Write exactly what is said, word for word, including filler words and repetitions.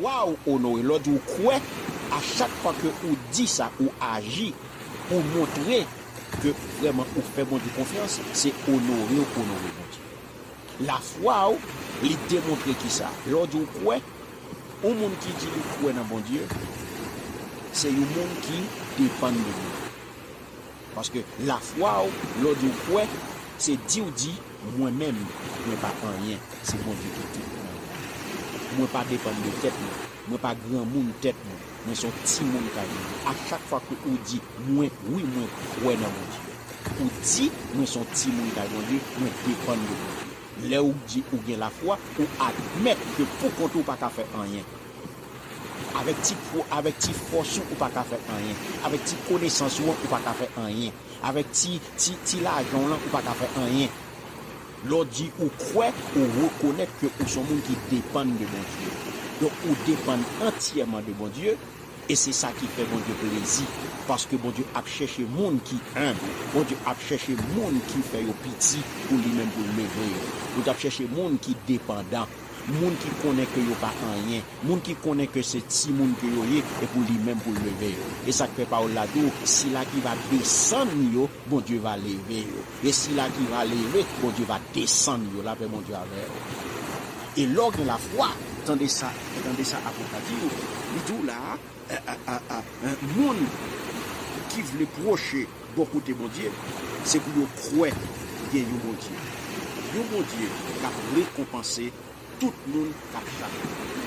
Lafwa w onore. Lè w di w kwè, a chak fwa ke ou di sa, ou aji, ou montre ke vrèman ou fè Bondye konfyans, se onore w onore Bondye. Lafwa w, li demontre kisa? Lè w di w kwè, yon moun ki di li kwè nan Bondye, se yon moun ki depann de Bondye. Paske lafwa w, lè w di w kwè, se di w di, mwen menm, mwen pa anyen, se Bondye ki tout nan mwen. Mwen pa depann de tèt mwen, mwen pa granmoun tèt mwen, mwen se yon timoun kay Bondye. A chak fwa ke ou di, mwen, wi, mwen kwè nan Bondye. Ou di, mwen se yon timoun kay Bondye, mwen depann de Bondye. Lè ou di ou gen lafwa, ou admèt ke pou kont ou pa ka fè anyen. Avèk ti, avèk ti fòs ou, ou pa ka fè anyen. Avèk ti konesans ou an, ou pa ka fè anyen. Avèk ti, ti, ti lajan w lan, ou pa ka fè anyen. Lè w di ou kwè, ou rekonèt ke ou se yon moun ki depann de Bondye. Donk, ou depann antyèman de Bondye, e se sa ki fè Bondye plezi. Paske Bondye ap chèche moun ki enb. Bondye ap chèche moun ki fè yo piti pou li menm pou l leve yo. Bondye ap chèche moun ki depandan. Moun ki konnen ke yo pa anyen, moun ki konnen ke se timoun ke yo ye, e pou li menm pou l leve yo. E sa k fè pawòl la di w, sila ki va desann yo, Bondye va leve yo. E sila ki va leve, Bondye va desann yo. Lapè Bondye avè w. E lè w gen lafwa, tande sa, tande sa apot la di w, li di w la, a, a, a, a, moun ki vle pwoche bò kote Bondye, se pou yo kwè gen yon Bondye. Yon Bondye k ap rekonpanse tout moun k ap chache.